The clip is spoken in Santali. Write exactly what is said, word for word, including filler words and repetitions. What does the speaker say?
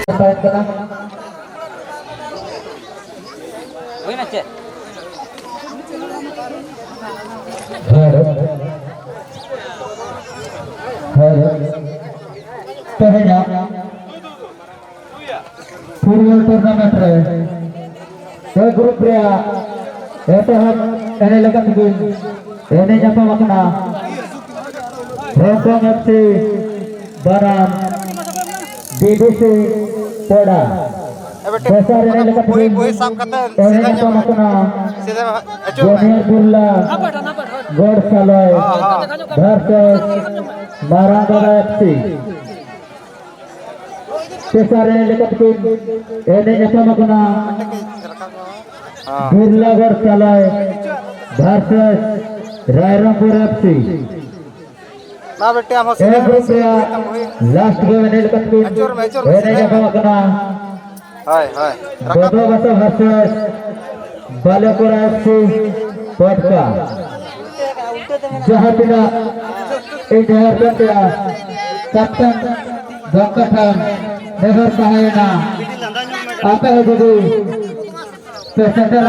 ᱛᱟᱦᱮᱱ ᱠᱟᱱᱟ᱾ ᱦᱩᱭᱱᱟ ᱪᱮᱫ? ᱦᱮᱸ᱾ ᱦᱮᱸ᱾ ᱛᱮᱦᱮᱧᱟᱜ ᱯᱷᱩᱴᱵᱚᱞ ᱴᱩᱨᱱᱟᱢᱮᱱᱴ ᱨᱮ ᱮ ᱜᱨᱩᱯ ᱨᱮᱭᱟᱜ ᱮᱛᱚᱦᱚᱵ ᱮᱱᱮᱡ ᱞᱮᱠᱟᱛᱮ ᱮᱱᱮᱡ ᱧᱟᱯᱟᱢ ᱟᱠᱟᱱᱟ ᱨᱚᱝᱯᱚᱝ ᱮᱯᱷ ᱥᱤ ᱵᱟᱱᱟᱢ ᱵᱤ ᱵᱤ ᱥᱤ ᱯᱚᱲᱟ᱾ ᱮ ᱵᱮᱴᱤ, ᱫᱚᱥᱟᱨ ᱮᱱᱮᱡ ᱚᱱᱟ ᱞᱮᱠᱟᱛᱮ ᱵᱳᱭ, ᱵᱳᱭ ᱥᱟᱵ ᱠᱟᱛᱮ ᱮᱱᱮᱡ ᱥᱤᱫᱷᱟᱹ ᱧᱟᱯᱟᱢ ᱧᱚᱜ ᱢᱮ᱾ ᱟᱠᱟᱱᱟ ᱥᱤᱫᱷᱟᱹ ᱟᱹᱪᱩᱨ ᱢᱮ᱾ ᱡᱚᱱᱤᱭᱟᱨ ᱵᱤᱨᱞᱟ ᱜᱚᱰ ᱥᱟᱞᱚᱭ ᱦᱚᱸ, ᱦᱚᱸ᱾ ᱵᱷᱟᱨᱥᱮᱥ ᱢᱟᱨᱟᱝ ᱫᱟᱫᱟ ᱮᱯᱷ ᱥᱤ᱾ ᱛᱮᱥᱟᱨ ᱮᱱᱮᱡ ᱞᱮᱠᱟᱛᱮ ᱮᱱᱮᱡ ᱧᱟᱯᱟᱢ ᱟᱠᱟᱱᱟ ᱦᱚᱸ᱾ ᱵᱤᱨᱞᱟᱜᱚᱲ ᱥᱟᱞᱟᱭ ᱵᱷᱟᱨᱥᱮᱥ ᱨᱟᱭᱨᱚᱝᱯᱩᱨ ᱮᱯᱷ ᱥᱤ᱾ ᱢᱟ ᱵᱮᱴᱟ, ᱟᱢ ᱦᱚᱸ ᱮ ᱥᱤᱫᱷᱟᱹ ᱜᱨᱩᱯ ᱨᱮᱭᱟᱜ ᱛᱟᱢ ᱦᱩᱭ᱾ ᱞᱟᱥᱴ ᱜᱮᱢ ᱮᱱᱮᱡ ᱞᱮᱠᱟᱛᱮ ᱟᱹᱪᱩᱨ ᱢᱮ, ᱟᱹᱪᱩᱨ ᱢᱮ, ᱮᱱᱮᱡ ᱥᱤᱫᱷᱟᱹ ᱧᱟᱯᱟᱢ ᱢᱮ᱾ ᱟᱠᱟᱱᱟ᱾ ᱦᱳᱭ, ᱦᱳᱭ᱾ ᱨᱟᱠᱟᱵ ᱵᱚᱫᱚ ᱢᱮ᱾ ᱵᱟᱥᱟ ᱵᱷᱟᱨᱥᱮᱥ ᱵᱟᱞᱮᱠᱚᱲᱟ ᱮᱯᱷ ᱥᱤ ᱯᱟᱴᱠᱟ᱾ ᱡᱟᱦᱟᱸ ᱛᱤᱱᱟᱹᱜ ᱤᱧ ᱱᱮᱦᱚᱨ ᱠᱟᱱ ᱛᱟᱭᱟ, ᱠᱟᱯᱴᱮᱱ ᱜᱚᱢᱠᱮ ᱴᱷᱮᱱ ᱱᱮᱦᱚᱨ ᱛᱟᱦᱮᱸᱭᱮᱱᱟ, ᱟᱯᱮ ᱦᱚᱸ ᱡᱩᱫᱤ ᱯᱮ ᱥᱮᱴᱮᱨ